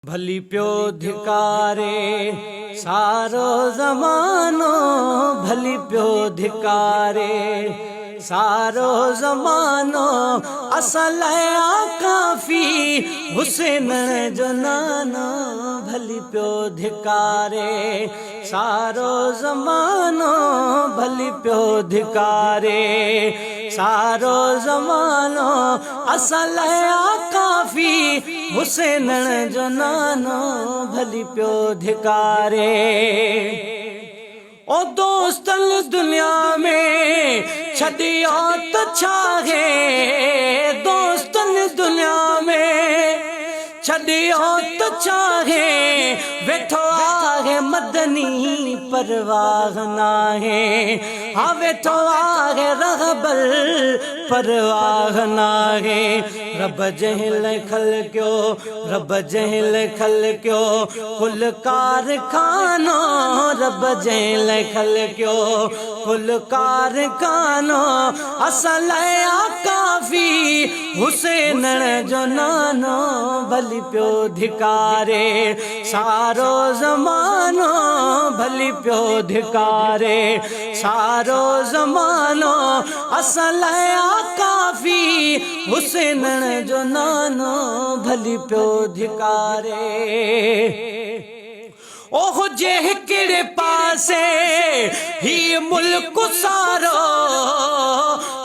ڀلي پيو ڌڪاري سارو زمانو ڀلي پيو ڌڪاري سارو زمانو اسان لاء آ ڪافي حسين جو نانو ڀلي پيو ڌڪاري سارو زمانو ڀلي پيو ڌڪاري سارو زمانو اسان لاء آ ڪافي حسينڻ جو نانو ڀلي پيو ڌڪاري او دوستن دنيا ۾ ڇڏيو ته ڇاهي دوستن دنيا ۾ ڇڏيو ته ڇاهي ويٺو آهي مدني پرواهه ناهي ها ويٺو آهي رهبر پرواهه ناهي رب جنهن لئه خلقيو رب جنهن لئه خلقيو ڪل ڪارخانو رب جنهن لئه خلقيو ڪل ڪارخانو اسان لئه آ ڪافي حسينڻ جو نانو ڀلي پيو ڌڪاري سارو زمانو ڀلي پيو ڌڪاري سارو زمانو اسان لاء آ ڪافي حسينڻ جو نانو ڀلي پيو ڌڪاري. او هجي هڪڙي پاسي هي ملڪ سارو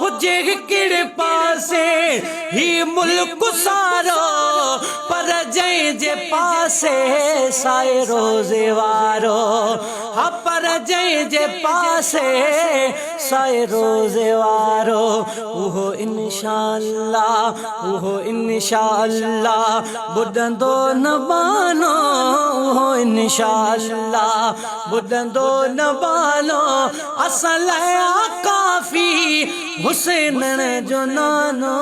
هجي هڪڙي پاسي هي ملڪ سارو پر جنهن جي پاسي سائي روزي وارو ها پر جنهن جي پاسي سائي روزي وارو اهو انشاء الله اهو انشاء الله ٻڏندو نه بانو اهو انشاء الله ٻڏندو نه بانو اسان لاء آ ڪافي حسينڻ جو نانو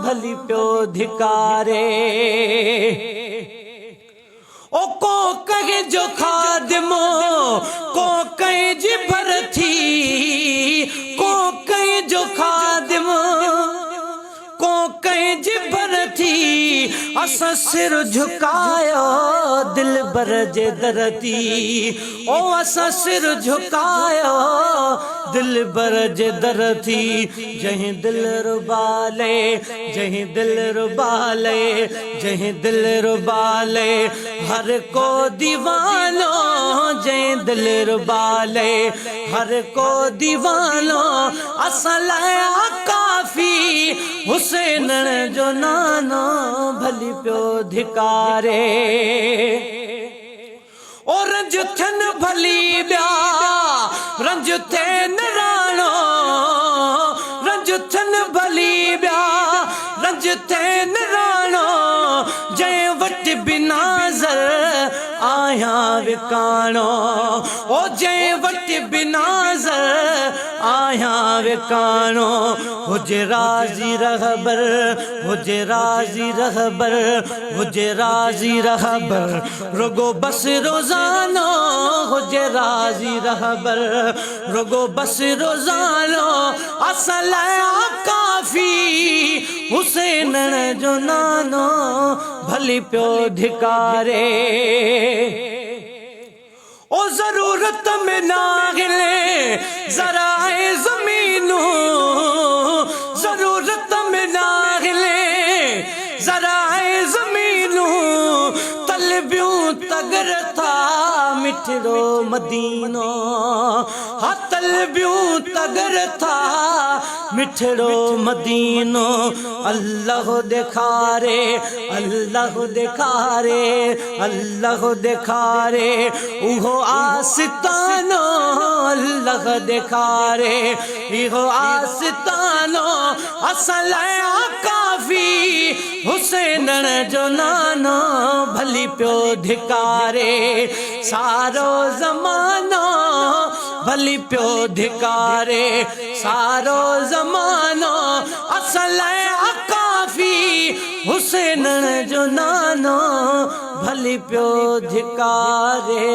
ڀلي پيو ڌڪاري. او ڪو ڪنهن جو خادمو، ڪو ڪنهن جي ڀر ٿي، ڪو ڪنهن جو خادمو، ڪو ڪنهن جي ڀر ٿي، اسان سر جهڪايو دلبر جي در تي، او اسان سر جهڪايو دلبر جي در ٿي، جنهن دل ربالي، جنهن دل ربالي، جنهن دل ربالي، هر ڪو ديوانو، جنهن دل ربالي، هر ڪو ديوانو، اسان لاء آ ڪافي حسينڻ جو نانو ڀلي پيو ڌڪاري. او رنج ٿين ڀلي ٻيا، رنج ٿين راڻو، رنج ٿين ڀلي ٻيا، رنج ٿين راڻو، جنهن وٽ بنا زر آهيان وڪاڻو، او جنهن وٽ بنا زر آهيان وڪاڻو، هجي راضي رهبر، هجي راضي رهبر، هجي راضي رهبر. رڳو بس روزانو هجي راضي رهبر رڳو بس روزانو اسان لاء آ ڪافي حسينڻ جو نانو ڀلي پيو ڌڪاري. او ضرورت ۾ ناهي ذرا زمينون ضرورت ۾ ناهي ذرا زمينون طلبيون تگر ٿا مٺڙو مدينو ها طلبيون تگر ٿا مٺڙو مدينو الله ڏيکاري الله ڏيکاري الله ڏيکاري اهو آستانو الله ڏيکاري اهو آستانو اسان لاء آ ڪافي حسينڻ جو نانو ڀلي پيو ڌڪاري سارو زمانو ڀلي پيو ڌڪاري سارو زمانو اسان لاء آ ڪافي حسينڻ جو نانو ڀلي پيو ڌڪاري.